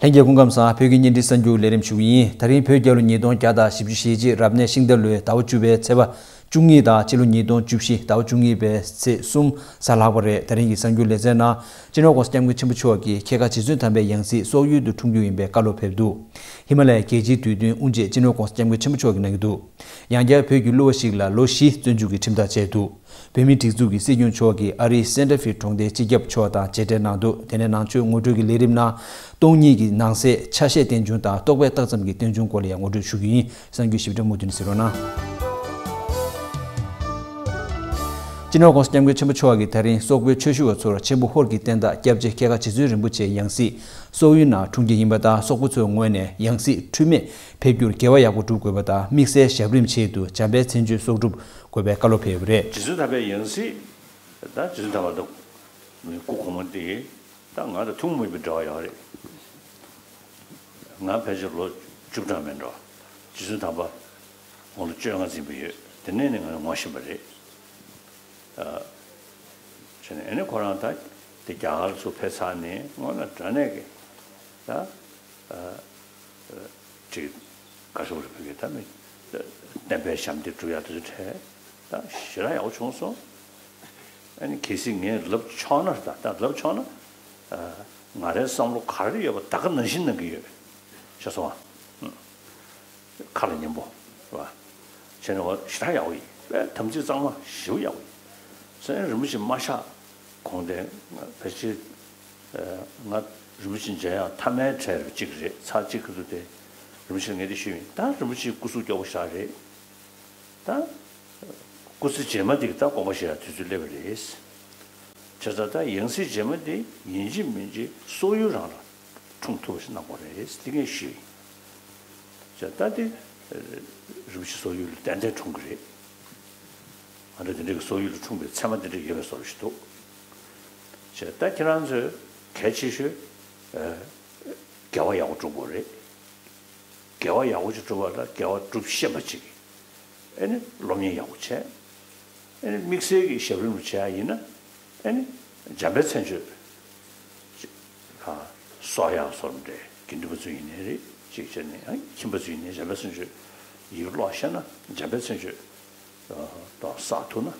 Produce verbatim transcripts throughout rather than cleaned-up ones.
ལྷན་རྒྱས་སྐུ་ཁམས་བཟང་། བོད་ཀྱི་བརྙན་འཕྲིན་གསར་འགྱུར་ལས་རིམ་ཞུ་གི་ཡིན། ད་རིང་བོད་རྒྱལ་ལོ་ཉིས་སྟོང་བརྒྱ་དང་བཞི་བཅུ་ཞེ་གཅིག་རབ་གནས་ཤིང་རྟ་ལོའི་ཟླ་བ་བཅུ་པའི་ཚེས་པ་བཅུ་གཉིས་དང་སྤྱི་ལོ་ཉིས་སྟོང་བཅུ་བཞི་ཟླ་བ་བཅུ་གཉིས་པའི་ཚེས་གསུམ་གཟའ་ལྷག་པ་རེད། ད་རིང་གི་གསར་འགྱུར་ལེ་ཚན་ནང་སྤྱི་ནོར་༸གོང་ས་༸སྐྱབས་མགོན་ཆེན་པོ་མཆོག་གིས་ཁལ་ཁ་རྗེ་བཙུན་དམ་པའི་ཡང་སྲིད་སོག་ཡུལ་དུ་འཁྲུངས་རྒྱུ་ཡིན་པའི་བཀའ་སློབ་ཕེབས་འདུག་ཧི་མ་ལ་ཡའི་རྒྱལ་སྤྱིའི་དུས་སྟོན་དབུ་འབྱེད་སྤྱི་ནོར་༸གོང་ས་༸སྐྱབས་མགོན་ཆེན་པོ་མཆོག་གིས་གནང་གི་འདུག་ཡང་བསྐྱར་བོད་ཀྱི་གླུ་བ་ཞིག་ལ་ལོ་བཞི་བཙོན་འཇུག་གི་ཁྲིམས་ཐག་བཅད་འདུག་བོད་མིའི་སྒྲིག་འཛུགས་ཀྱི་སྲིད་སྐྱོང་མཆོག་གིས་ཨ་རིའི་སེན་ཏྲ་ཧྥི་གྲོང་སྡེའི་སྤྱི་ཁྱབ་མཆོག་དང་མཇལ་འཕྲད་གནང་འདུག་དེ་ནས་ནང་ཆོས་ངོ་སྤྲོད་ཀྱི་ལས་རིམ་ནང་སྟོང་ཉིད་ཀྱི་ནང་གསེས་ཆ་ཤས་རྟེན་འབྱུང་དང་རྟོག་པས་རྟགས་ཙམ་གྱི་རྟེན་འབྱུང་སྐོར་ལ་ཡང་ངོ་སྤྲོད་ཞུ་རྒྱུ་ཡིན། གསར་འགྱུར་ཞིབ་ཕྲ་མུ་མཐུད་ནས་གཟིགས་རོགས་གནང་། སྤྱི་ནོར་༸གོང་ས་༸སྐྱབས་མགོན་ཆེན་པོ་མཆོག་གིས་ད་རིང་སོག་པོའི་ཆོས་ཞུ་བ་ཚོར་ཆེན་པོ་ཧོར་གྱི་བསྟན་བདག་སྐྱབས་རྗེ་ཁལ་ཁ་རྗེ་བཙུན་རིན་པོ་ཆེའི་ཡང་སྲིད་སོག་ཡུལ་ནང་འཁྲུངས་ཀྱི་ཡིན་པ་དང་། སོག་པོ་ཚོའི་ངོས་ནས་ཡང་སྲིད་འཁྲུལ་མེད་ཕེབས་རྒྱུར་འགལ་བ་ཡག་པོ་སྒྲུབ་དགོས་པ་དང་། དམིགས་བསལ་ཞབས་རིམ་ཆེད་དུ་འཇམ་དཔལ་མཚན་བརྗོད་གསོག་སྒྲུབ་དགོས་པའི་བཀའ་སློབ་ཕེབས་ཡོད་པ་རེད། རྗེ་བཙུན་དམ་པའི་ཡང་སྲིད། ད་རྗེ་བཙུན་དམ་པ་དང་སྐུ་གོང་མ་འདི་ད་ང་དང་ཐུན་མོང་མ་ཡིན་པའི་འབྲེལ་བ་ཡོད་རེད། ང་ཕལ་ཆེར་ལོ་བཅུ་གྲངས་མིན་འགྲོ། རྗེ་བཙུན་དམ་པ་ང་ལོ་བཅོ་ལྔ་ཟིན་པ་ཡོད། དེ་ནས་ནི་ང་ངོ་ཤེས་པ་རེད། ཨ། བྱས་ནས་ཨ་ནི་ཁོ་རང་ད་དེ་རྒྱ་གར་ཚུར་ཕེབས་ཚར་ནས་དངོས་གནས་དྲང་གནས་ཀྱི་ད། ཨ། ཅིག་བཀའ་ཤོག་རེ་ཕུལ་གི་ད་མི་བསྟན་པའི་ཞབས་འདེགས་སྒྲུབ་ཡག་དེ་ཚོ་འཕྲད་ད་ཞེ་དྲག་ཡག་པོ་བྱུང་སོང་། ཨ་ནི་གལ་སྲིད་ངས་ལབ་ཆོག་ན་ད་ད་ལབ་ཆོག་ན། ཨ། ང་རའི་བསམ་བློ་ག་རེ་ཡོད་པ་ད་ག་ནང་བཞིན་གནང་གི་ཡོད། ཤེས་སོང་ཨ། ཁ་ལ་ཉན་པོ། རེད་བ། བྱས་ནས་བ་ཞེ་དྲག་ཡག་པོ་ཡིན། དམ་ཚིག་གཙང་མ་ཞེ་པོ་ཡག་པོ་ཡིན། སེང་རིན་པོ་ཆེ་མ་གཤེགས་གོང་དེ་ཕལ་ཆེར། ང་རིན་པོ་ཆེ་མཇལ་ཡག་མཐའ་མའི་གྲས་རེད་གཅིག་རེད། ཚར་གཅིག་གི་དུས་དེ་རིན་པོ་ཆེ་ངས་དེ་ཞུས་ཡིན། ད་རིན་པོ་ཆེ་སྐུ་གཟུགས་སྐྱོ་པོ་ཞེ་དྲག་རེད། ད་སྐུ་ཚེ་རྗེས་མ་དེ་གི་ད་དགོངས་པ་བཞེས་ཡག་དུས་ཚོད་སླེབས་པ་རེད། བྱས་ཙང་ད་ཡང་སྲིད་རྗེས་མ་དེ་ཡིན་གཅིག་མིན་གཅིག་སོག་ཡུལ་རང་ལ་འཁྲུངས་ཐུབ་པ་ཞིག་གནང་དགོས་རེད། དེ་ངས་ཞུས་ཡིན། བྱས་ད་དེ་རིན་པོ་ཆེ་སོག་ཡུལ་ལ་ཏན་ཏན་འཁྲུངས་ཀྱི་རེད། ང་ཚོ་དེ་འདྲ་གི་སོག་ཡུལ་ལ་འཁྲུངས་པའི་མཚན་མ་དེ་འདྲ་ཡོད་པའི་བཟོ་འདྲ་ཞིག་འདུག་བྱས་ད་ཁྱེད་རང་ཚོས་གལ་ཆེ་ཤོས། ཨ། དགེ་བ་ཡག་པོ་སྒྲུབ་དགོས་རེད། དགེ་བ་ཡག་པོ་ཅིག་སྒྲུབ་པ་ལ་དགེ་བ་སྒྲུབ་ཤེས་པ་ཅིག་ཨེ་ནི་སློབ་གཉེར་ཡག་པོ་བྱས། ཨེ་ནི་དམིགས་བསལ་གྱི་ཞབས་རིམ་རུ་བྱེད་ཡག་ཡིན་ན། ཨེ་ནི་འཇམ་དཔལ་མཚན་བརྗོད། ཅིག་ཨ། གསོག་ཡག་སོགས་འདྲ་དགེ་འདུན་པ་ཚོ་ཡིན་ནའི་རེད། ཅིག་བྱས་ནས་ཨ་ཁྱིམ་པ་ཚོ་ཡིན་ནའི་འཇམ་དཔལ་མཚན་བརྗོད་ཡིག་ཀློག་ཤེས་ན། འཇམ་དཔལ་མཚན་བརྗོད་ཨ་དང་བསགས་ཐུབ་ན།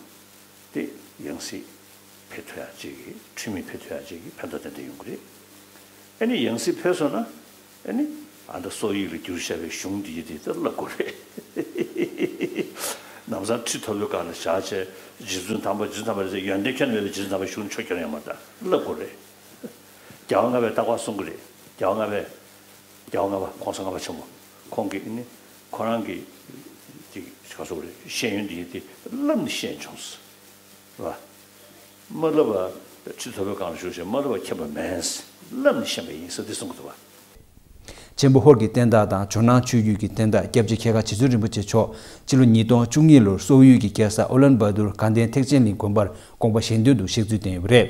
དེ་ཡང་སྲིད་ཕེབས་ཐུབ་ཡག་ཅིག་གི། འཁྲུལ་མེད་ཕེབས་ཐུབ་ཡག་ཅིག་གི་ཕན་ཐོགས་ཏན་ཏན་ཡོང་གི་རེད། ཨ་ནི་ཡང་སྲིད་ཕེབས་སོང་ན། ཨ་ནི་ཨ་ད་སོག་ཡིག་ལ་བསྒྱུར་བཞག་པའི་གཞུང་འདི་ཡི་དེ་ད་བསླབ་དགོས་རེད། ལམ་སང་ཁྲི་མཐོ་པོའི་སྒང་ལ་བཞག་བྱས་རྗེ་བཙུན་དམ་པ་རྗེ་བཙུན་དམ་པ་རེད་ཟེར། ཡོན་ཏན་ཁྱོན་ནས་མེད་པའི་རྗེ་བཙུན་དམ་པའི་གཞུང་ཆོས་ཁྱོན་ཡོད་མ་རེད། ད་བསླབ་དགོས་རེད། རྒྱལ་བ་ལྔ་པས་རྟག་པར་གསུང་གི་རེད། རྒྱལ་བ་ལྔ་པས། རྒྱལ་བ་ལྔ་པ་༸གོང་ས་ལྔ་པ་ཆེན་པོ་ཁོང་གིས་ནི་ཁོ་རང་གི་ཅིག་ག་ཟེར་དགོས་རེད། ཤེས་ཡོན་འདི་དེ་བསླབས་ནས་ཤེས་བྱུང་ཟེར། རེད་བ། མ་བསླབས་པ་ཁྲི་མཐོ་པོའི་སྒང་ལ་བཞུགས་ཤིང་མ་བསླབས་པ་མཁྱེན་པ་མེད་ཟེར། བསླབས་ནས་ཤེས་པ་ཡིན་ཟེར་དེ་གསུང་གི་འདུག་བ། ཆེན་པོ་ཧོར་གྱི་བསྟན་བདག་དང་ཇོ་ནང་ཆོས་བརྒྱུད་ཀྱི་བསྟན་བདག་སྐྱབས་རྗེ་ཁལ་ཁ་རྗེ་བཙུན་རིན་པོ་ཆེ་མཆོག་སྤྱི་ལོ་ཉིས་སྟོང་བཅུ་གཉིས་ལོར་སོག་ཡུལ་གྱི་རྒྱལ་ས་ཨུ་ལན་བཱ་དུར་དགའ་ལྡན་ཐེག་ཆེན་གླིང་དགོན་པར་དགོངས་པ་བཞེས་དོན་དུ་གཤེགས་ཚུལ་བསྟན་ཡོད་པ་རེད།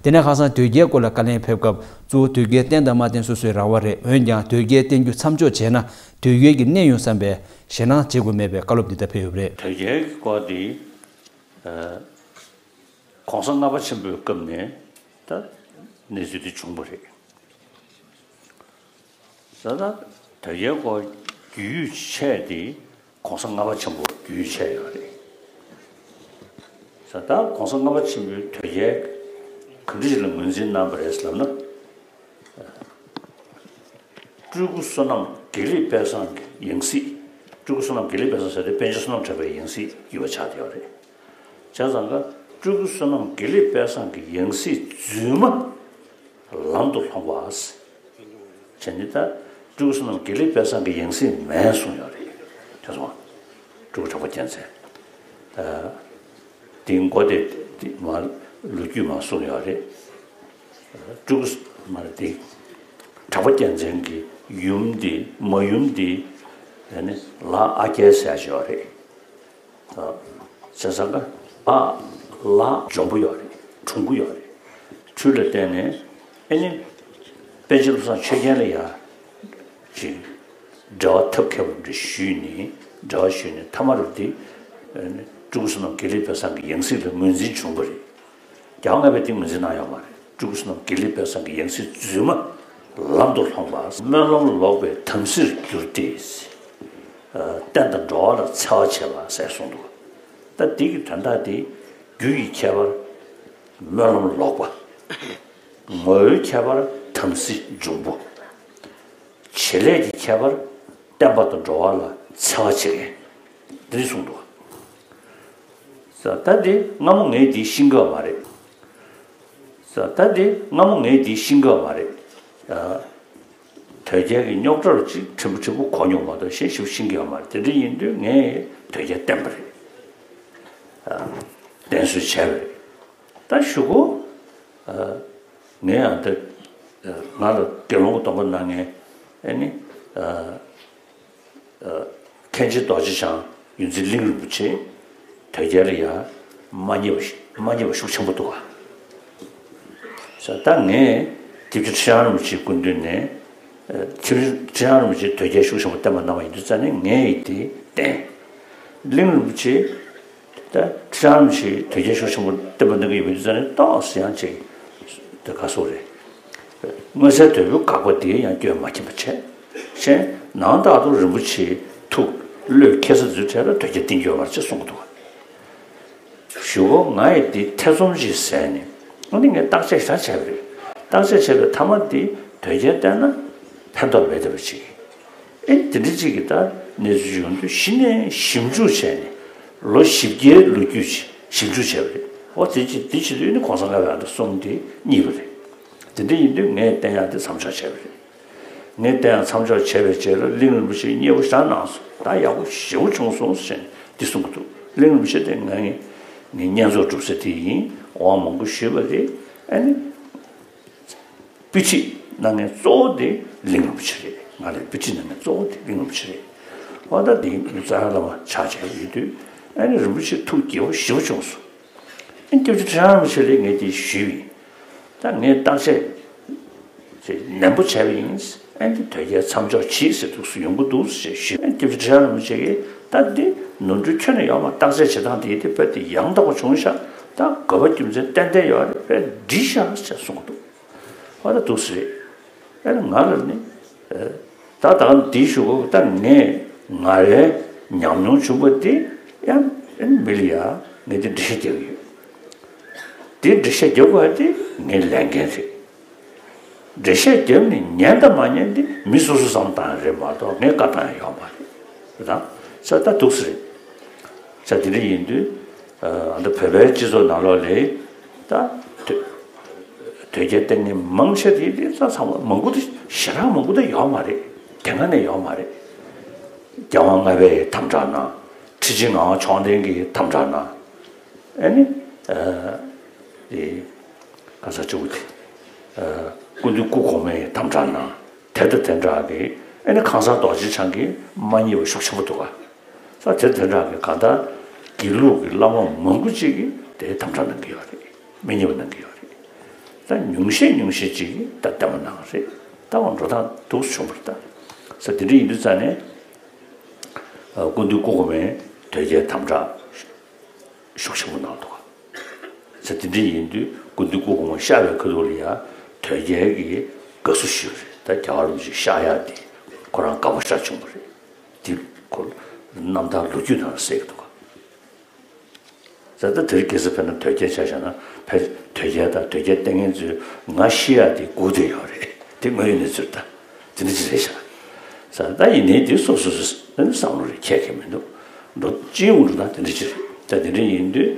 དེ་ནས་ཁ་སང་དོལ་རྒྱལ་སྐོར་ལ་བཀའ་ལན་ཕེབས་སྐབས། གཙོ་བོ་དོལ་རྒྱལ་བསྟན་དང་མ་བསྟན་སོ་སོའི་རང་དབང་རེད། འོན་ཀྱང་དོལ་རྒྱལ་བསྟེན་རྒྱུ་མཚམས་འཇོག་བྱས་ན་དོལ་རྒྱལ་གྱི་གནས་ཡོང་བསམ་པའི་ཞེད་སྣང་བྱེད་དགོས་མེད་པའི་བཀའ་སློབ་འདི་ལྟར་ཕེབས་ཡོད་པ་རེད། དོལ་རྒྱལ་གྱི་སྐོར་འདི། ཨ། ༸གོང་ས་ལྔ་པ་ཆེན་པོའི་སྐབས་ནས་ད་གནས་ཚུལ་འདི་བྱུང་བ་རེད། ད་ལྟ་དོལ་རྒྱལ་སྐོར་རྒྱུས་ཡོད་ཆེ་འདི་༸གོང་ས་ལྔ་པ་ཆེན་པོ་རྒྱུས་ཆེ་ཡོད་རེད། ད་ལྟ་༸གོང་ས་ལྔ་པ་ཆེན་པོས་དོལ་རྒྱལ་ག་འདྲ་ཞིག་ལ་ངོས་འཛིན་གནང་བ་རེད་ལབ་ན། སྤྲུལ་སྐུ་བསོད་ནམས་དགེ་ལེགས་དཔལ་བཟང་གི་ཡང་སྲིད། སྤྲུལ་སྐུ་བསོད་ནམས་དགེ་ལེགས་དཔལ་བཟང་ཟེར་དེ་པཎ་ཆེན་བསོད་ནམས་གྲགས་པའི་ཡང་སྲིད་ཡིན་པ་ཆགས་བསྡད་ཡོད་རེད། བྱས་ཙང་ཀ་སྤྲུལ་སྐུ་བསོད་ནམས་དགེ་ལེགས་དཔལ་བཟང་གི་ཡང་སྲིད་རྫུན་མ་ལམ་དུ་ལྷོང་བ། བྱས་ནས་ད་སྤྲུལ་སྐུ་བསོད་ནམས་དགེ་ལེགས་དཔལ་བཟང་གི་ཡང་སྲིད་མེད་གསུངས་ཡོད་རེད། ཁྱོད་ཚོ་སྤྲུལ་སྐུ་གྲགས་པ་རྒྱལ་མཚན། ཨ། དེའི་མགོ་དེ་དེ་མ་ལོ་རྒྱུས་མ་གསུངས་ཡོད་རེད། སྤྲུལ་སྐུ་མ་རེད་དེ། གྲགས་པ་རྒྱལ་མཚན་གྱི་ཡུམ་དེ་མ་ཡུམ་དེ་ཨ་ནི་ལ་ཨ་རྒྱལ་ཟེར་ཡག་ཅིག་ཡོད་རེད། ཨ། བྱས་ཙང་ཀ་ཨ་ལ་འཇོན་པོ་ཡོད་རེད། དྲུང་པོ་ཡོད་རེད། འཕྲུལ་ལ་བརྟེན་ནས་ཨ་ནི་པཎ་ཆེན་བློ་བཟང་ཆོས་རྒྱན་ལ་ཡ་ཅིག་འབྲེལ་བ་ཐབས་མཁས་པོ་འདྲ་ཞུས་ནས་འབྲེལ་བ་ཞུས་ནས་མཐའ་མ་རུ་དེ་ཨ་ནི་སྤྲུལ་སྐུ་བསོད་ནམས་དགེ་ལེགས་དཔལ་བཟང་གི་ཡང་སྲིད་ལ་ངོས་འཛིན་བྱུང་བ་རེད། རྒྱལ་བ་ལྔ་པས་དེ་ངོས་འཛིན་གནང་ཡོད་མ་རེད། སྤྲུལ་སྐུ་བསོད་ནམས་དགེ་ལེགས་དཔལ་བཟང་གི་ཡང་སྲིད་རྫུན་མ་ ལམ་དུ་ལྷོངས་པ། སྨོན་ལམ་ལོག་པའི་དམ་སྲིར་གྱུར་ཏེ། བསྟན་དང་འགྲོ་བ་ལ་འཚེ་བ་བྱེད་པ་ཟེར་གསུངས་འདུག་ད་འདི་གི་དོན་དག་དེ། རྒྱུ་ཡི་ཁྱད་པར་སྨོན་ལམ་ལོག་པ། ངོ་བོའི་ཁྱད་པར་དམ་སྲི་འབྱུང་པོ། བྱེད་ལས་ཀྱི་ཁྱད་པར་བསྟན་པ་དང་འགྲོ་བ་ལ་འཚེ་བ་བྱེད་མཁན། འདི་གསུངས་འདུག་ས་ད་འདི་སྔ་མོ་ངས་འདི་ཤེས་ཀྱི་ཡོད་མ་རེད། ས་ད་འདི་སྔ་མོ་ངས་འདི་ཤེས་ཀྱི་ཡོད་མ་རེད། ཨ། དོལ་རྒྱལ་གྱི་རྙོག་དྲ་ལ་ཅིག་ཕྲན་བུ་ཕྲན་བུ་གོ་མྱོང་མ་གཏོགས་གཞན་ཞིག་ཤེས་ཀྱི་ཡོད་མ་རེད། དེ་འདྲ་ཡིན་དུས་ངས་དོལ་རྒྱལ་བསྟེན་པ་རེད། ཨ། བསྟེན་གསོལ་བྱས་པ་རེད། ད་གཞུག་གུ། ཨ། ངས་ཨ་ད། ཨ། ང་ལ་དགེ་སློང་གི་སྡོམ་པ་གནང་མཁན། ཨ་ནི། ཨ། ཨ། མཁན་ཆེན་རྡོ་རྗེ་འཆང་ཡོངས་འཛིན་གླིང་རིན་པོ་ཆེ་དོལ་རྒྱལ་ལ་ཡ་མ་མཉེས་པ་ཞིག་མ་མཉེས་པ་ཤུགས་ཆེན་པོ་འདུག་ག་ས་ད་ངས་སྐྱབས་རྗེ་ཁྲི་བྱང་རིན་པོ་ཆེའི་སྐུ་མདུན་ནས། ཨ། ཁྲི་ཁྲི་བྱང་རིན་པོ་ཆེས་དོལ་རྒྱལ་ཤུགས་ཆེན་པོ་བསྟེན་པ་གནང་བ་ཡིན་དུས་ཙང་ནས་ངས་ཡིད་དེ་བསྟེན། གླིང་རིན་པོ་ཆེ། ད་ཁྲི་བྱང་རིན་པོ་ཆེས་དོལ་རྒྱལ་ཤུགས་ཆེན་པོ་བསྟེན་པ་གནང་གི་ཡོད་པ་ཡིན་དུས་ཙང་ནས་ཏོག་ཙམ་ཡང་ཅིག་དེ་ག་སོགས་རེད། མངོན་གསལ་དོད་པོའི་དགག་པ་དེ་ཡང་སྐྱོན་མ་མཁྱེན་པ་བྱས། གཞན་ནང་ལྟར་དུ་རིན་པོ་ཆེའི་ཐུགས་བློས་འཁེལ་ས་དེ་ཚོའི་གྲས་ལ་དོལ་རྒྱལ་བསྟེན་རྒྱུ་ཡོད་མ་རེད་ཅེས་གསུངས་འདུག་གཞུག་གུ་ང་ཡིས་འདི་ཐེ་ཚོམ་ཅིག་ཟད་ནས། ཨ་ནི་ངས་བརྟག་དཔྱད་ཞེ་དྲག་བྱས་པ་རེད། བརྟག་དཔྱད་བྱས་པའི་མཐའ་མ་འདི་དོལ་རྒྱལ་བསྟེན་ན་ཕན་ཐོགས་མེད་བསྡད་པ་ཅིག་ཨེ་དེ་འདྲ་ཅིག་གི་ད་གནས་ཚུལ་ཡོང་དུས་གཞི་ནས་ཞིབ་འཇུག་བྱས་ནས་ལོ་བཞི་བརྒྱའི་ལོ་རྒྱུས་ཅིག་ཞིབ་འཇུག་བྱས་པ་རེད། འོ་དེ་ཅིག་དེ་བྱེད་དུས་ནི་གོང་ས་ལྔ་པའི་ཨ་ད་གསུང་དེ་རྙེད་པ་རེད། དེ་འདྲ་ཡིན་དུས་ངས་བསྟེན་ཡག་དེ་མཚམས་འཇོག་བྱས་པ་རེད། ངས་བསྟེན་ཡག་མཚམས་འཇོག་བྱས་པའི་རྗེས་ལ་གླིང་རིན་པོ་ཆེས་མཉེས་པོ་ཞེ་དྲག་གནང་སོང་། ད་ཡག་པོ་ཞེ་པོ་བྱུང་སོང་ཟེར་ནས་འདི་གསུང་གི་འདུག་གླིང་རིན་པོ་ཆེ་དེ་ང་ངའི་བསྙེན་རྫོགས་སྒྲུབ་ས་དེ་ཡིན། དབང་མང་པོ་ཞུས་པ་རེད། ཨ་ནི། དཔེ་ཁྲིད་གནང་མཁན་གཙོ་བོ་དེ་གླིང་རིན་པོ་ཆེ་རེད། ང་ལ་དཔེ་ཁྲིད་གནང་མཁན་གཙོ་བོ་དེ་གླིང་རིན་པོ་ཆེ་རེད། འོ་ད་དེ་རྩ་བའི་བླ་མ་ཆགས་བྱས་ཡོད་དུས་ཨ་ནི་རིན་པོ་ཆེ་ཐུགས་དགྱེས་པོ་ཞེ་པོ་བྱུང་སོང་། ཨ་ནི་སྐྱབས་རྗེ་ཁྲི་བྱང་རིན་པོ་ཆེ་ལ་ངས་དེ་ཞུས་པ་ཡིན། ད་ངས་བརྟག་དཔྱད་ཅིག་ནན་པོ་བྱས་པ་ཡིན། ཨ་ནི་དོལ་རྒྱལ་མཚམས་འཇོག་བྱེད་ཟེར་འདུག་སེ་ཡོང་གི་འདུག་ཅེས་ཞུས། ཨ་ནི་སྐྱབས་རྗེ་ཁྲི་བྱང་རིན་པོ་ཆེ་གིས་ད་འདི་ནོར་འཁྲུལ་ཁྱོན་ནས་ཡོད་མ་རེད། བརྟག་དཔྱད་བྱེད་སྟངས་དེ་དེ་དཔེ་དེ་ཡང་དག་པ་བྱུང་ཤག་ད་དགོས་པ་རྒྱུ་མཚན་ཏན་ཏན་ཡོད་རེད། དཔེ་འགྲིག་ཤག་ཅེས་གསུངས་འདུག་འོ་ད་འདུག་སེ་རེད། ཨ་ནི་ང་ལ་ནི་ད་ད་འདི་ཞུ་གོ་ད་ངས་ང་རའི་ཉམས་མྱོང་བྱུང་བ་དེ་ཡང་ཨ་ནི་མི་ལ་ཡ་ངས་དེ་འགྲེལ་བཤད་རྒྱག་གི་ཡོད། དེ་འགྲེལ་བཤད་རྒྱག་དགོས་དེ་ངའི་ལས་འགན་རེད། འགྲེལ་བཤད་རྒྱབ་ནས་ཉན་དང་མ་ཉན་དེ་མི་སོ་སོ་བསམ་བློ་བཏང་ཡ་རེད་མ་གཏོགས་ངས་བཀའ་བཏང་ཡ་ཡོད་མ་རེད། རེད་དང་ས་ད་འདུག་སེ་རེད། ས་དེ་འདྲ་ཡིན་དུས་ཨ་ད་བོད་པའི་སྤྱི་ཚོགས་ནང་ལོགས་ལ་ད་དོལ་དོལ་རྒྱལ་བསྟེན་མཁན་མང་ཆེ་དེ་དེ་ས་ཚང་མ་མང་པོ་དེ་ཞེ་དྲག་མང་པོ་དེ་ཡོད་མ་རེད། དེ་སྔ་ནས་ཡོད་མ་རེད། རྒྱལ་དབང་ལྔ་པས་དམ་དྲག་གནང་། ཁྲི་ཆེན་ངག་དབང་མཆོག་ལྡན་གྱིས་དམ་དྲག་གནང་། ཨ་ནི། ཨ། དེ། ག་ས་གཅིག་པུ་དེ། ཨ། སྐུ་མདུན་སྐུ་གོང་མས་དམ་དྲག་གནང་། དེ་དང་དེ་འདྲ་གི་ཨ་ནི་ཁང་གསར་རྡོ་རྗེ་འཆང་གིས་མ་མཉེས་པ་ཤུགས་ཆེན་པོ་འདུག་ག་ས་དེ་དེ་འདྲ་གི་གང་ལྟར་དགེ་ལུགས་ཀྱི་བླ་མ་མང་པོ་ཅིག་གིས་དེ་དམ་དྲག་གནང་གི་ཡོད་རེད། མི་མཉེས་པ་གནང་གི་ཡོད་རེད། ད་ཉུང་ཤས་ཉུང་ཤས་ཅིག་གིས་ད་བསྟེན་པ་གནང་རེད། ད་འོ་འགྲོ་སྟངས་འདུག་སེ་བྱུང་བ་རེད་ད། ས་དེ་འདྲ་ཡིན་དུས་ཙང་ནས། ཨ། སྐུ་མདུན་སྐུ་གོང་མས་དོལ་རྒྱལ་དམ་དྲག་ཤུགས་ཆེན་པོ་གནང་འདུག་ག་ས་དེ་འདྲ་ཡིན་དུས་སྐུ་མདུན་སྐུ་གོང་མ་གཤེགས་པའི་ཁ་ཐུག་ལ་ཡང་དོལ་རྒྱལ་གྱིས་དགའ་བསུ་ཞུས་པ་རེད། ད་རྒྱལ་བ་རིན་པོ་ཆེ་གཤེགས་ཡག་དེ་ཁོ་རང་དགའ་པོ་ཞེ་དྲག་བྱུང་བ་རེད། དེ་ཁོ་རྣམ་ཐར་ལོ་རྒྱུས་ནང་ལ་གསལ་གྱི་འདུག་ག་ས་ད་དེ་རིང་ཁ་སང་དཔེར་ན་དོལ་རྒྱལ་ཆ་བཞག་ན་ཕ་དོལ་རྒྱལ་དང་དོལ་རྒྱལ་བསྟེན་མཁན་ཚོས་ང་ཤི་ཡག་དེ་སྒུག་བསྡད་ཡོད་རེད། དེ་དངོས་ཡོད་གནས་ཚུལ་ད། དེ་འདྲ་ཅིག་རེད་ཤག་ས་ད་ཡིན་ནའི་དེ་སོ་སོ་སོ་སོ་བསམ་བློ་རེ་འཁྱེར་མཁན་མི་འདུག་འགྲོ་སྤྱི་ཡོངས་འགྲོ་ན་དེ་འདྲ་ཅིག་རེད། ད་དེ་འདྲ་ཡིན་དུས་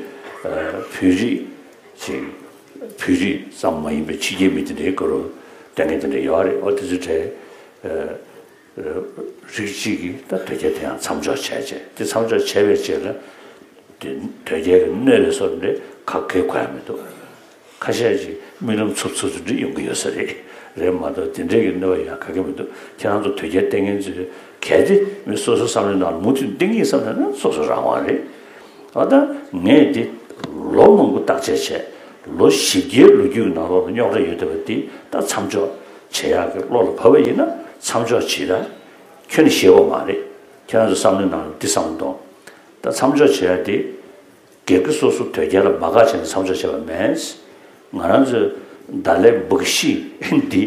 བོད་རིགས་ཅིག་བོད་རིགས་ཙམ་མ་ཡིན་པའི་ཕྱི་རྒྱལ་མི་དེ་འདྲའི་སྐོར་བསྟན་མཁན་དེ་འདྲ་ཡོད་རེད། འོ་དེ་ཚོའི་གྲས། རིགས་གཅིག་གིས་ད་དོལ་རྒྱལ་དེ་ཡང་མཚམས་འཇོག་བྱས་བྱས་དེ་མཚམས་འཇོག་བྱས་པའི་རྗེས་ལ་དེ་དོལ་རྒྱལ་གྱི་གནོད་པའི་བཟོ་འདྲ་ག་གེ་གོ་ཡ་མི་འདུག་ཁ་ཤས་ཀྱིས་རྨི་ལམ་འཚུབ་འཚུབ་ཚུབ་འདྲ་ཡོང་གི་ཡོད་ས་རེད། རེད་མ་གཏོགས་དེ་འདྲའི་གི་གནོད་པ་ཡང་ག་གེ་མི་འདུག་ཁྱེད་རང་ཚོ་དོལ་རྒྱལ་བསྟེན་མཁན་ཚོས་གལ་ཏེ་མི་སོ་སོ་བསམ་བློའི་ནང་ལ་མུ་མཐུད་བསྟེན་གྱི་ཡིན་བསམ་ན་ན་སོ་སོ་རང་དབང་རེད། འོ་ད་ངས་འདི་ལོ་མང་པོ་བརྟག་དཔྱད་བྱས། ལོ་བཞི་བརྒྱའི་ལོ་རྒྱུས་ཀྱི་ནང་ལོགས་ལ་རྙོག་དྲ་ཡོད་བསྡད་པ་འདི་ད་མཚམས་འཇོག་བྱེད་ཡག་གི་བློ་ལ་བབས་པ་ཡིན་ན་མཚམས་འཇོག་བྱེད་ད་ཁྱོན་ནས་ཤེས་དགོས་མ་རེད། ཁྱེད་རང་ཚོ་བསམ་བློའི་ནང་ལ་འདི་བསམ་བློ་གཏོང་། ད་མཚམས་འཇོག་བྱེད་ཡག་འདི་སྒེར་གྱི་སོ་སོ་དོལ་རྒྱལ་ལ་མ་དགའ་བྱས་ནས་མཚམས་འཇོག་བྱས་པ་མིན། ང་རང་ཚོའི་ད་ལན་འབུག་ཤི་འདི་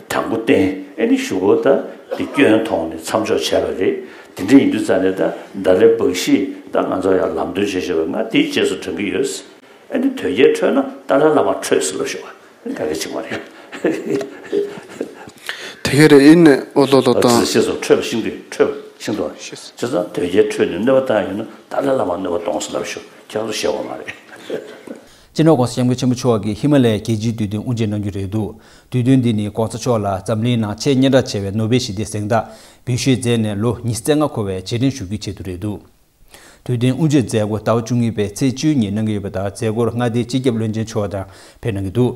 ད་ དང་པོ་བསྟན། ཨེ་ནི་གཞུག་གུ་ད་དེ་སྐྱོན་མཐོང་ནས་མཚམས་འཇོག་བྱས་པ་རེད། དེ་འདྲ་ཡིན་དུས་ཙང་ནས་ད་ད་ལའི་བག་ཤི་ད་ང་ཚོ་ཡང་ལམ་སྟོན་བྱེད་བཞིན་པ་ང་དེའི་རྗེས་སུ་འབྲང་གི་ཡོད། ཨེ་ནི་དོལ་རྒྱལ་ཁྲོས་ན་ཏཱ་ལའི་བླ་མ་ཁྲོས་ཟེར་ལབ་ཤོག་ཨ་ནི་ག་གེ་བྱེད་མ་རེད། དེ་ག་རེད། ཨེ་ནི་ཨོ་ལོ་ལོ་ཨ་དང་། ཅི་ཟེར་སོང་ཁྲོས་པ་ཤིན་ཏུ་ཁྲོས་པ་ཤིན་ཏུ་བྱས་ཙང་དོལ་རྒྱལ་ཁྲོས་ནས་གནོད་པ་བཏང་ཡོད་ན་ཏཱ་ལའི་བླ་མ་གནོད་པ་གཏོང་ཟེར་ལབ་ཤོག་ཁྱེད་རང་ཚོ་ཤེས་པ་མ་རེད། སྤྱི་ནོར་༸གོང་ས་༸སྐྱབས་མགོན་ཆེན་པོ་མཆོག་གིས་ཧི་མ་ལ་ཡའི་རྒྱལ་སྤྱིའི་དུས་སྟོན་དབུ་འབྱེད་གནང་རྒྱུ་རེད་འདུག་དུས་སྟོན་འདི་ནི་༸གོང་ས་མཆོག་ལ་འཛམ་གླིང་ནང་ཆེས་སྙན་གྲགས་ཆེ་བའི་ནོ་བེལ་ཞི་བདེའི་གཟེངས་རྟགས་འབུལ་བཞེས་མཛད་ནས་ལོ་ཉི་ཤུ་རྩ་ལྔ་འཁོར་བའི་རྗེས་དྲན་ཞུ་རྒྱུའི་ཆེད་དུ་རེད་འདུག་དུས་སྟོན་དབུ་འབྱེད་མཛད་སྒོ་ཟླ་བ་བཅུ་གཉིས་པའི་ཚེས་བཅུ་ཉིན་གནང་གི་ཡོད་པ་དང་མཛད་སྒོར་མངའ་སྡེའི་སྤྱི་ཁྱབ་བློན་ཆེན་མཆོག་དང་ཕེབས་གནང་གི་འདུག་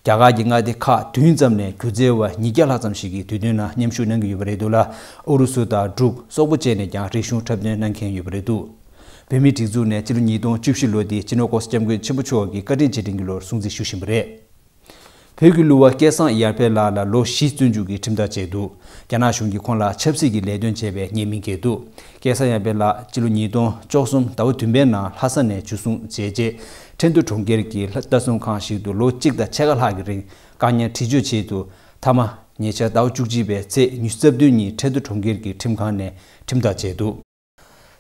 རྒྱ་གར་གྱི་མངའ་སྡེ་ཁག་བདུན་ཙམ་ནས་སྒྱུ་རྩལ་བ་ཉིས་བརྒྱ་ལྷག་ཙམ་ཞིག་གིས་དུས་སྟོན་ནང་མཉམ་ཞུགས་གནང་གི་ཡོད་པ་རེད་འདུག་ལ། ཨུ་རུ་སུ་དང་འབྲུག་སོག་པོ་བཅས་ནས་ཀྱང་རིག་གཞུང་འཁྲབ་སྟོན་གནང་མཁན་ཡོད་པ་རེད་འདུག་བོད་མིའི་སྒྲིག་འཛུགས་ནས་སྤྱི་ལོ་ཉིས་སྟོང་བཅུ་བཞི་ལོ་འདི་སྤྱི་ནོར་༸གོང་ས་༸སྐྱབས་མགོན་ཆེན་པོ་མཆོག་གི་བཀའ་དྲིན་རྗེས་དྲན་གྱི་ལོར་སྲུང་བརྩི་ཞུ་བཞིན་པ་རེད། བོད་ཀྱི་གླུ་བ་སྐལ་བཟང་ཡར་འཕེལ་ལགས་ལ་ལོ་བཞི་བཙོན་འཇུག་གི་ཁྲིམས་ཐག་བཅད་འདུག་རྒྱ་ནག་གཞུང་གིས་ཁོང་ལ་ཆབ་སྲིད་ཀྱི་ལས་དོན་བྱས་པའི་ཉེས་མིང་འགེལ་འདུག་སྐལ་བཟང་ཡར་འཕེལ་ལགས་སྤྱི་ལོ་ཉིས་སྟོང་བཅུ་གསུམ་ཟླ་བ་བདུན་པའི་ནང་ལྷ་ས་ནས་འཇུ་བཟུང་བྱས་རྗེས་ཁྲེང་ཏུའུ་གྲོང་ཁྱེར་གྱི་ལྟ་སྲུང་ཁང་ཞིག་ཏུ་ལོ་གཅིག་དང་ཕྱེད་ཀ་ལྷག་གི་རིང་བཀག་ཉར་བྲིས་བཅོས་བྱས་འདུག་མཐའ་མ་ཉེ་ཆར་ཟླ་བ་བཅུ་གཅིག་པའི་ཚེས་ཉི་ཤུ་རྩ་བདུན་ཉིན་ཁྲེང་ཏུའུ་གྲོང་ཁྱེར་གྱི་ཁྲིམས་ཁང་ནས་ཁྲིམས་ཐག་བཅད་འདུག་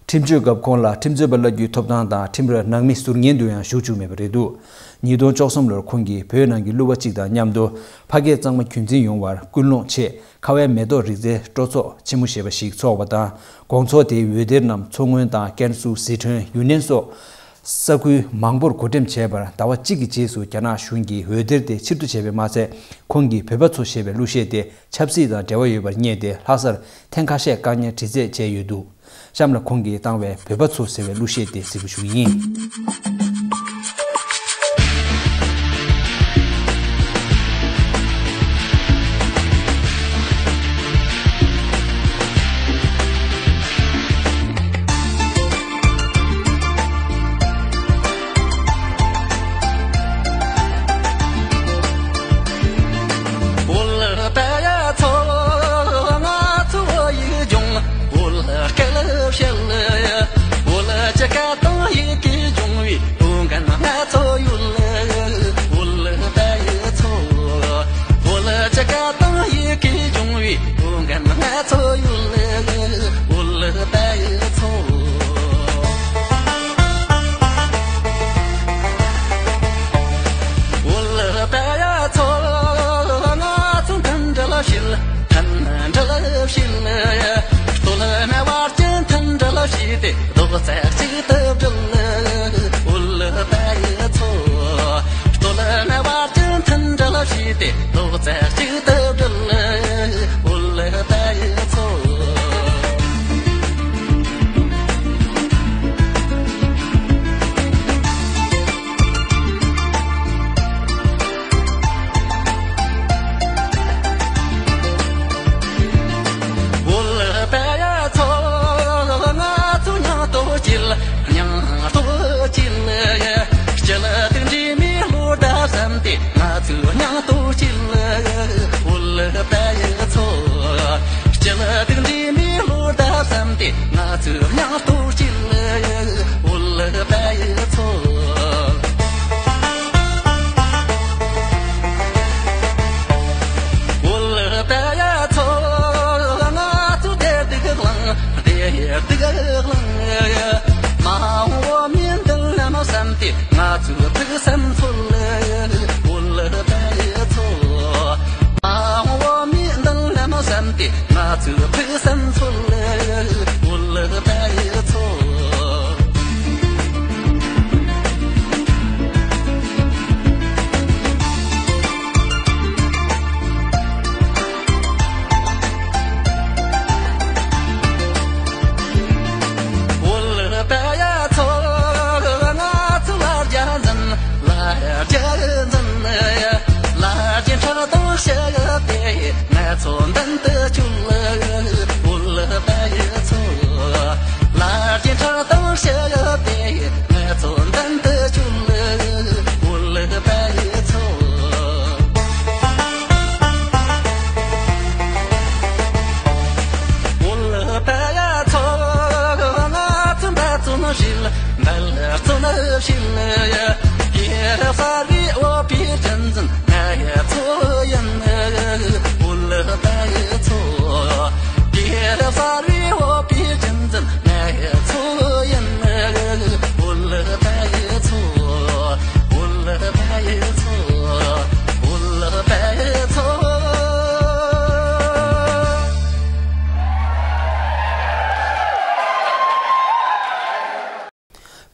ཁྲིམས་གཅོད་སྐབས་ཁོང་ལ་ཁྲིམས་རྩོད་པ་གླ་རྒྱུའི་ཐོབ་ཐང་དང་ཁྲིམས་རར་ནང་མི་ཟུར་ཉན་དུ་ཡང་ཞུགས་བཅུག་མེད་པ་རེད་འདུག་ཉིས་སྟོང་བཅུ་གསུམ་ལོར་ཁོང་གིས་བོད་ནང་གི་གླུ་བ་གཅིག་དང་མཉམ་དུ་ཕ་སྐད་གཙང་མ་རྒྱུན་འཛིན་ཡོང་བར་སྐུལ་སློང་ཆེད་ཁ་བའི་མེ་ཏོག་རིག་རྩལ་སྤྲོ་ཚོགས་ཆེན་མོ་ཞེས་པ་ཞིག་འཚོགས་པ་དང་དགོང་ཚོགས་དེའི་འོད་སྡེར་རྣམས་མཚོ་སྔོན་དང་ཀན་སུའུ་ཟི་ཁྲོན་ཡུན་ནན་སོགས་ས་ཁུལ་མང་པོར་བགོ་འགྲེམས་བྱས་པར་ཟླ་བ་གཅིག་གི་རྗེས་སུ་རྒྱ་ནག་གཞུང་གིས་འོད་སྡེར་དེ་ཕྱིར་བསྡུ་བྱས་པས་མ་ཚད་ཁོང་གིས་བོད་པ་ཚོ་ཞེས་པའི་གླུ་གཞས་དེ་ཆབ་སྲིད་དང་འབྲེལ་བ་ཡོད་པར་བསྙད་དེ་ལྷ་སར་ཐེངས་ཁ་ཤས་བཀག་ཉར་དྲི་རྩད་བྱས་ཡོད་འདུག་གཤམ་ལ་ཁོང་གིས་བཏང་བའི་བོད་པ་ཚོ་ཟེར་བའི་གླུ་གཞས་དེ་གཟིགས་རོགས་ཞུ་གི་ཡིན།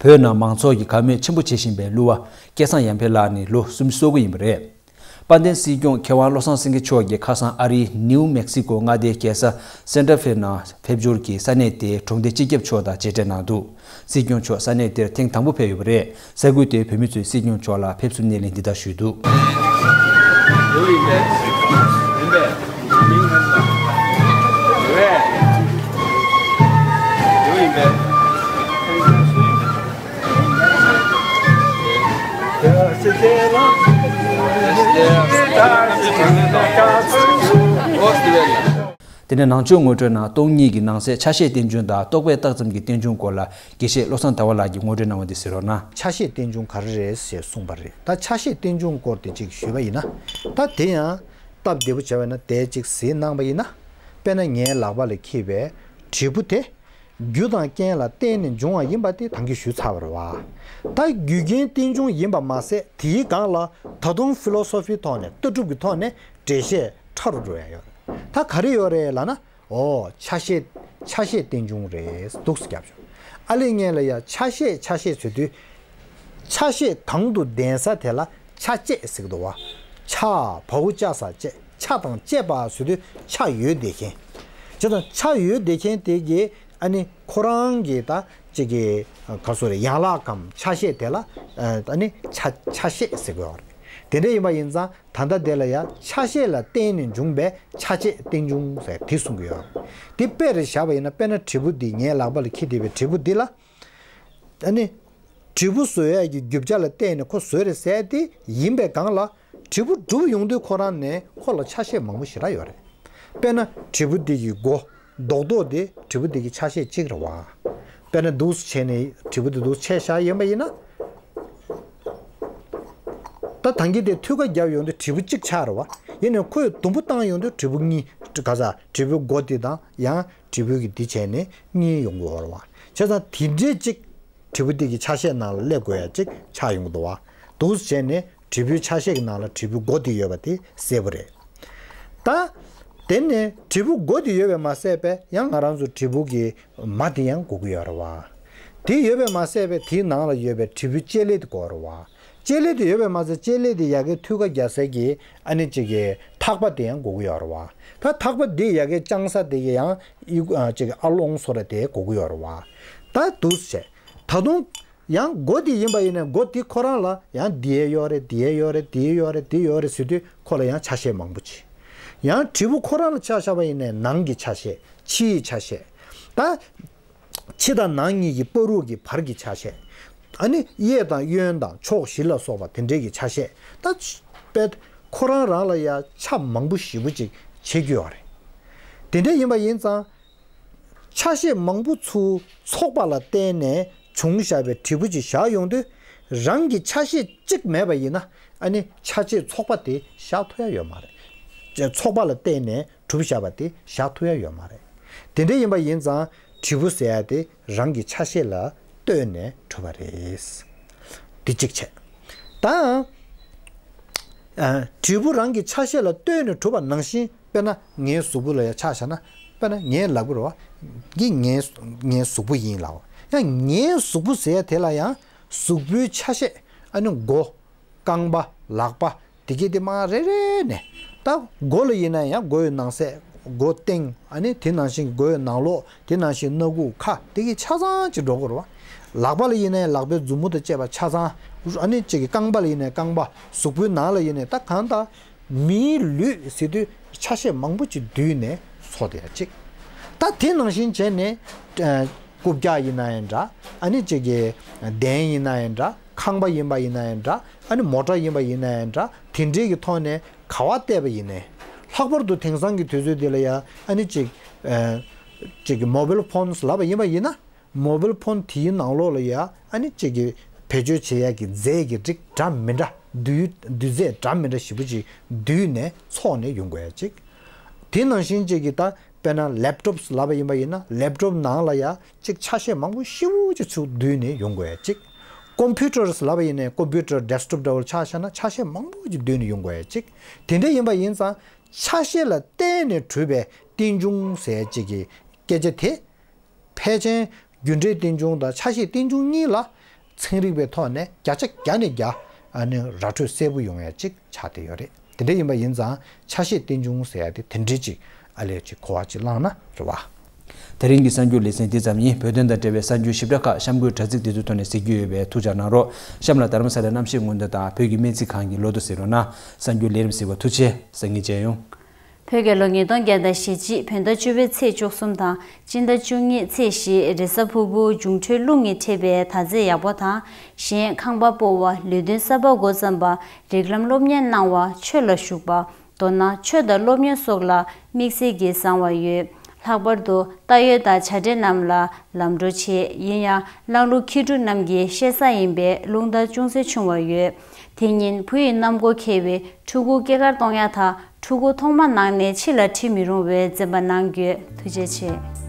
བོད་ནང་མང་ཚོགས་ཀྱིས་དགའ་མོས་ཆེན་པོ་བྱེད་བཞིན་པའི་གླུ་བ་སྐལ་བཟང་ཡར་འཕེལ་ལགས་ནི་ལོ་སུམ་ཅུ་སོ་དགུ་ཡིན་པ་རེད། དཔལ་ལྡན་སྲིད་སྐྱོང་མཁས་དབང་བློ་བཟང་སེང་གེ་མཆོག་གིས་ཁ་སང་ཨ་རིའི་ནིའུ་མེག་སི་ཀོ་མངའ་སྡེའི་རྒྱལ་ས་སན་ཏ་ཧྥེ་ནང་ཕེབས་འབྱོར་གྱིས་ས་གནས་དེའི་གྲོང་སྡེ་སྤྱི་ཁྱབ་མཆོག་དང་མཇལ་འཕྲད་གནང་འདུག། སྲིད་སྐྱོང་མཆོག་ས་གནས་དེར་ཐེངས་དང་པོ་ཕེབས་ཡོད་པ་རེད། ས་ཁུལ་དེའི་བོད་མི་ཚོས་སྲིད་སྐྱོང་མཆོག་ལ་ཕེབས་བསུ་སྣེ་ལེན་འདི་ལྟར་ཞུས་འདུག། དེ་ནས་ནང་ཆོས་ངོ་སྤྲོད་ནང་སྟོང་ཉིད་ཀྱི་ནང་གསེས་ཆ་ཤས་རྟེན་འབྱུང་དང་རྟོག་པས་རྟགས་ཙམ་གྱི་རྟེན་འབྱུང་སྐོར་ལ་དགེ་བཤེས་བློ་བཟང་ཟླ་བ་ལགས་ཀྱིས་ངོ་སྤྲོད་གནང་བ་འདི་གཟིགས་རོགས་གནང་། ཆ་ཤས་རྟེན་འབྱུང་ག་རེ་རེད་ཞེས་གསུངས་པ་རེད། ད་ཆ་ཤས་རྟེན་འབྱུང་སྐོར་དེ་གཅིག་ཞུས་པ་ཡིན་ན། ད་དེ་ཡང་སྟབས་བདེ་པོ་བྱས་པ་ཡིན་ན་དེ་གཅིག་གཟིགས་གནང་པ་ཡིན་ན། དཔེར་ན་ངའི་ལག་པ་ལ་འཁྱེར་བའི་དྲིལ་བུ་དེ། རྒྱུ་དང་རྐྱེན་ལ་བརྟེན་ནས་འབྱུང་བ་ཡིན་པ་དེ་ད་གིན་ཞུས་ཚར་བ་རེད་བ། ད་རྒྱུ་རྐྱེན་རྟེན་འབྱུང་ཡིན་པ་མ་ཟད་དེའི་སྒང་ལ་ད་དུང་ཕི་ལོ་སོ་ཕིའི་ཐོག་ནས་ལྟ་གྲུབ་ཀྱི་ཐོག་ནས་འགྲེལ་བཤད་ཕྲ་རུ་འགྲོ་ཡ་ཡོད་རེད། ད་ག་རེ་ཡོད་རེད་ལབ་ན། ཨོ་ཆ་ཤས་ཆ་ཤས་རྟེན་འབྱུང་རེད་འདུག་སེ་རྒྱབ་བྱུང་། ཨ་ལེ་ངས་ལ་ཡ་ཆ་ཤས་ཆ་ཤས་ཟེར་དུས། ཆ་ཤས་གང་དུ་ལྡན་ས་དེ་ལ་ཆ་བཅས་ཟེར་གི་འདུག་བ། ཆ་བའོ་ཅ་ས་བཅས། ཆ་དང་བཅས་པ་ཟེར་དུས་ཆ་ཡོད་བསྡད་མཁན། བྱས་ཙང་ཆ་ཡོད་བསྡད་མཁན་དེ་གི་ཨ་ནི་ཁོ་རང་གི་ད་ཅིག་གི་ག་སོ་རེ་ཡན་ལག་གམ་ཆ་ཤས་དེ་ལ་ཨ་ནི་ཆ་ཆ་ཤས་ཟེར་གི་ཡོད་རེད། དེ་འདྲ་ཡིན་པ་ཡིན་ཙང་ད་ལྟ་དེ་ལ་ཡ་ཆ་ཤས་ལ་བརྟེན་ནས་འབྱུང་བའི་ཆ་བཅས་རྟེན་འབྱུང་ཟེར་དེ་གསུང་གི་ཡོད་རེད། དེ་དཔེ་རེ་བཞག་པ་ཡིན་ན་དཔེར་ན་དྲིལ་བུ་འདི་ངའི་ལག་པ་ལ་འཁྱེར་བསྡད་པའི་དྲིལ་བུ་འདི་ལ། ཨ་ནི། དྲིལ་བུ་བཟོ་ཡས་ཀྱི་རྒྱུ་ཆ་ལ་བརྟེན་ནས་ཁོ་བཟོས་རེད་ཟེར་དེ་ཡིན་པའི་སྒང་ལ། དྲིལ་བུ་གྲུབ་ཡོང་དུས་ཁོ་རང་ནས་ཁོ་ལ་ཆ་ཤས་མང་པོ་ཞེ་དྲག་ཡོད་རེད། དཔེར་ན་དྲིལ་བུ་འདི་གི་མགོ། རྡོག་རྡོག་དེ་དྲིལ་བུ་འདི་གི་ཆ་ཤས་གཅིག་རེད་བ། དཔེར་ན་འདུག་སེ་བྱས་ནས་དྲིལ་བུ་འདི་འདུག་སེ་ཆད་བཞག་ཡོད་པ་ཡིན་ན། ད་ད་གིན་དེ་ཐུག་ཁ་བརྒྱབ་ཡོང་དུས་དྲིལ་བུ་གཅིག་ཆགས་རེད་བ། ཡིན་ནའི་ཁོས་དུམ་བུ་བཏང་ཡོང་དུས་དྲིལ་བུ་གཉིས་ག་ས་དྲིལ་བུའི་མགོ་དེ་དང་ཡང་། དྲིལ་བུ་གི་འདི་བྱས་ནས་གཉིས་ཡོང་གི་ཡོད་རེད་བ། བྱས་ཙང་དེ་འདྲའི་གཅིག་དྲིལ་བུ་འདི་གི་ཆ་ཤས་ནང་ལ་སླེབས་དགོས་ཡ་གཅིག་ཆགས་ཡོང་གི་འདུག་བ། འདུག་སེ་བྱས་ནས་དྲིལ་བུའི་ཆ་ཤས་ཀྱི་ནང་ལ་དྲིལ་བུའི་མགོ་འདི་ཡོད་པ་དེ་གསལ་པོ་རེད། ད། དེ་ནས་དྲིལ་བུ་མགོ་འདི་ཡོད་པས་མ་ཟད་པས་ཡང་ང་རང་ཚོ་དྲིལ་བུ་གི་མ་འདི་ཡང་དགོས་ཀྱི་ཡོད་རེད་བ། དེ་ཡོད་པས་མ་ཟད་པས་དེའི་ནང་ལ་ཡོད་པའི་དྲིལ་བུའི་ལྕེ་ལེ་དེ་དགོས་རེད་བ། ལྕེ་ལེ་དེ་ཡོད་པས་མ་ཟད་ལྕེ་ལེ་དེ་ཡ་གི་ཐུག་ཁ་རྒྱག་སའི་གི་ཨ་ནི་ཅིག་གི་ཐག་པ་དེ་ཡང་དགོས་ཀྱི་ཡོད་རེད་བ། ད་ཐག་པ་དེ་ཡ་གི་བཅང་ས་དེ་གི་ཡང་ཨི་ཨ་ཅིག་ཨ་ལོང་སོ་ར་དེ་དགོས་ཀྱི་ཡོད་རེད་བ། ད་འདུག་སེ་བྱས། ད་དུང་ཡང་མགོ་དེ་ཡིན་པ་ཡིན་ན་མགོ་དེ་ཁོ་རང་ལ་ཡང་དེ་ཡོད་རེད་དེ་ཡོད་རེད་དེ་ཡོད་རེད་དེ་ཡོད་རེད་ཟེར་དུས་ཁོ་ལ་ཡང་ཆ་ཤས་མང་པོ་ཅིག་ཡང་དྲིལ་བུ་ཁོ་རང་ལ་ཆ་བཞག་པ་ཡིན་ན་ནང་གི་ཆ་ཤས་ཕྱིའི་ཆ་ཤས། ད། ཕྱི་དང་ནང་གཉིས་ཀྱི་བར་དུ་གི་བར་གྱི་ཆ་ཤས། ཨ་ནི་གཡས་དང་གཡོན་དང་ཕྱོགས་བཞི་ལ་སོགས་པ་དེ་འདྲའི་གི་ཆ་ཤས། ད་དཔེ་ཁོ་རང་རང་ལ་ཡ་ཆ་མང་པོ་ཞེ་པོ་ཅིག་ཕྱེ་རྒྱུ་ཡོད་རེད། དེ་འདྲ་ཡིན་པ་ཡིན་ཙང་། ཆ་ཤས་མང་པོ་ཚུར་ཚོགས་པ་ལ་བརྟེན་ནས་བྱུང་བཞག་པའི་དྲིལ་བུ་ཅིག་བཞག་ཡོང་དུས། རང་གི་ཆ་ཤས་གཅིག་མེད་པ་ཡིན་ན། ཨ་ནི་ཆ་ཤས་ཚོགས་པ་དེ་བཞག་ཐུབ་ཡ་ཡོད་མ་རེད། ཚོགས་པ་ལ་བརྟེན་ནས་གྲུབ་བཞག་པ་དེ་བཞག་ཐུབ་ཡ་ཡོད་མ་རེད། དེ་འདྲ་ཡིན་པ་ཡིན་ཙང་། དྲིལ་བུ་ཟེར་ཡ་དེ་རང་གི་ཆ་ཤས་ལ་ལྟོས་ནས་གྲུབ་པ་རེད། འདི་གཅིག་བྱས། ད། ཨ། དྲིལ་བུ་རང་གི་ཆ་ཤས་ལ་ལྟོས་ནས་གྲུབ་པ་ནང་བཞིན་དཔེར་ན་ངའི་གཟུགས་པོ་ལ་ཡང་ཆ་བཞག་ན། དཔེར་ན་ངའི་ལག་པ་རེད་བ། འདི་ངའི་ངའི་གཟུགས་པོ་ཡིན་ལབ། ཡང་ངའི་གཟུགས་པོ་ཟེར་ཡ་དེ་ལ་ཡང་གཟུགས་པོའི་ཆ་ཤས། ཨ་ནི་མགོ། རྐང་པ། ལག་པ། དེ་གས་དེ་མར་རེ་རེ་ནས། ད་མགོ་ལ་ཡིན་ན་ཡང་མགོ་ཡི་ནང་གསེས། མགོ་སྟེང་། ཨ་ནི་དེ་ནང་བཞིན་མགོ་ཡི་ནང་ལོགས། དེ་ནང་བཞིན་སྣ་ཁུག་ཁ། དེ་གས་ཆ་ཚང་ཅིག་འགྲོ་དགོས་རེད་བ། ལག་པ་ལ་ཡིན་ན་ཡང་ལག་པའི་མཛུབ་མོ་དང་བཅས་པ་ཆ་ཚང་། ཨ་ནི་ཅིག་གི་རྐང་པ་ལ་ཡིན་ན་ཡང་རྐང་པ། གཟུགས་པོའི་ནང་ལ་ཡིན་ན་ད་གང་ལྟར། མིའི་ལུས་ཟེར་དུས་ཆ་ཤས་མང་པོ་ཅིག་བསྡུས་ནས་བཟོས་བསྡད་ཡ་གཅིག་ད་དེ་ནང་བཞིན་བྱས་ནས། ཨ། རྐུབ་བཀྱག་ཡིན་ན་ཡང་འདྲ། ཨ་ནི་གཅིག་གི་གདན་ཡིན་ན་ཡང་འདྲ། ཁང་པ་ཡིན་པ་ཡིན་ན་ཡང་འདྲ། ཨ་ནི་མོ་ཊ་ཡིན་པ་ཡིན་ན་ཡང་འདྲ། དེ་འདྲའི་གི་ཐོག་ནས་ག་པར་བལྟས་པ་ཡིན་ནའི། ལྷག་པར་དུ་དེང་སང་གི་དུས་ཚོད་འདི་ལ་ཡ་ཨ་ནི་གཅིག་ཨ། གཅིག་གི་མོ་བེལ་ཕོན་ལབ་པ་ཡིན་པ་ཡིན་ན། མོ་བེལ་ཕོན་དེའི་ནང་ལོགས་ལ་ཡ་ཨ་ནི་གཅིག་གི་བེད་སྤྱོད་བྱེད་ཡ་གི་རྫས་ཀྱི་རིགས་འདྲ་མི་འདྲ། འདུས་འདུས་རྫས་འདྲ་མི་འདྲ་ཞེ་པོ་ཅིག་བསྡུས་ནས་ཚོགས་ནས་ཡོང་དགོས་ཡ་གཅིག་དེ་ནང་བཞིན་གཅིག་གི་ད་དཔེར་ན་ལེབ་ཊོབ་ལབ་པ་ཡིན་པ་ཡིན་ན། ལེབ་ཊོབ་ནང་ལ་ཡ་གཅིག་ཆ་ཤས་མང་པོ་ཞེ་པོ་ཅིག་ཚུར་བསྡུས་ནས་ཡོང་དགོས་ཡ་གཅིག་ཀོམ་པུ་ཊར་ལབ་པ་ཡིན་ནའི་ཀོམ་པུ་ཊར་ཌེ་སི་ཊོབ་འདྲ་བོ་ཆ་བཞག་ན་ཆ་ཤས་མང་པོ་ཅིག་བསྡུས་ནས་ཡོང་དགོས་ཡ་གཅིག་དེ་འདྲ་ཡིན་པ་ཡིན་ཙང་། ཆ་ཤས་ལ་བརྟེན་ནས་གྲུབ་པའི་རྟེན་འབྱུང་ཟེར་ཡ་གཅིག་གི་སྐད་ཆ་དེ། ཕལ་ཆེར་རྒྱུ་འབྲས་རྟེན་འབྱུང་དང་ཆ་ཤས་རྟེན་འབྱུང་གཉིས་ལ་ ཚན་རིག་པའི་ཐོག་ནས་བརྒྱ་ཆ་བརྒྱ་ནས་བརྒྱ་ཨ་ནི་ར་འཕྲོད་གསལ་པོ་ཡོང་ཡ་ཅིག་ཆགས་བསྡད་ཡོད་རེད། དེ་འདྲ་ཡིན་པ་ཡིན་ཙང་ཆ་ཤས་རྟེན་འབྱུང་ཟེར་ཡ་དེ་དེ་འདྲའི་ཅིག་ཨ་ལས་ཅིག་གོ་བ་ཅིག་བླངས་ན་རེད་བ། དེ་རིང་གི་གསར་འགྱུར་ལེ་ཚན་འདི་ཙམ་ཡིན། བོད་དོན་དང་འབྲེལ་བའི་གསར་འགྱུར་ཞིབ་ཕྲ་ཁག་གཤམ་འཁོད་དྲ་ཚིགས་དེ་ཚོའི་ཐོག་ནས་གཟིགས་རྒྱུ་ཡོད་པས་ཐུགས་ཅག་གནང་རོགས། གཤམ་ལ་རྡ་རམ་ས་ལའི་གནམ་གཤིས་སྔོན་བརྡ་དང་བོད་ཀྱི་སྨན་རྩིས་ཁང་གི་ལོ་ཐོ་གཟིགས་རོགས་གནང་། གསར་འགྱུར་ལས་རིམ་གཟིགས་པར་ཐུགས་རྗེ་ཆེ། སང་ཉིན་མཇལ་ཡོང་། བོད་རྒྱལ་ལོ་ཉིས་སྟོང་བརྒྱ་དང་ཞེ་གཅིག་བོད་ཟླ་བཅུ་པའི་ཚེས་བཅུ་གསུམ་དང་སྤྱི་ཟླ་བཅུ་གཉིས་ཚེས་བཞི་རེས་གཟའ་ཕུར་བུ་འབྱུང་འཕྲོད་རླུང་གིས་འཕྲད་པའི་ཟླ་ཚེས་ཡག་པོ་དང་། གཞན་ཁང་པ་སྤོ་བ། ལས་དོན་གསར་པ་འགོ་བརྩམས་པ། རིགས་ལམ་སློབ་གཉེར་གནང་བ། ཆོས་ལ་ཞུགས་པ། མདོར་ན་ཆོས་དང་སློབ་གཉེར་སོགས་ལ་དམིགས་བསལ་གྱི་བཟང་བ་ཡོད། ལྷག་པར་དུ་རྟ་ཡོད་དང་བྱ་བྲལ་རྣམས་ལ་ལམ་འགྲོ་ཆེ། ཡིན་ཡང་གླང་ལུག་ཁྱི་ཕྲུག་རྣམས་ཀྱི་བཤད་ས་ཡིན་པས་རླུང་རྟ་ཅུང་ཟད་ཆུང་བ་ཡོད། དེ་ཉིན་བུ་ཡི་གནམ་སྒོ་ཁེལ་བའི་ཕྲུ་གུ་སྐྱེས་སྐར་གཏོང་ཡ་དང་ཕྲུ་གུ་ཐོག་མ་ནང་ནས་ཕྱི་ལ་ཁྲིད་མི་རུང་བའི་འཛེམ་པ་གནང་རྒྱུ། ཐུགས་རྗེ་ཆེ།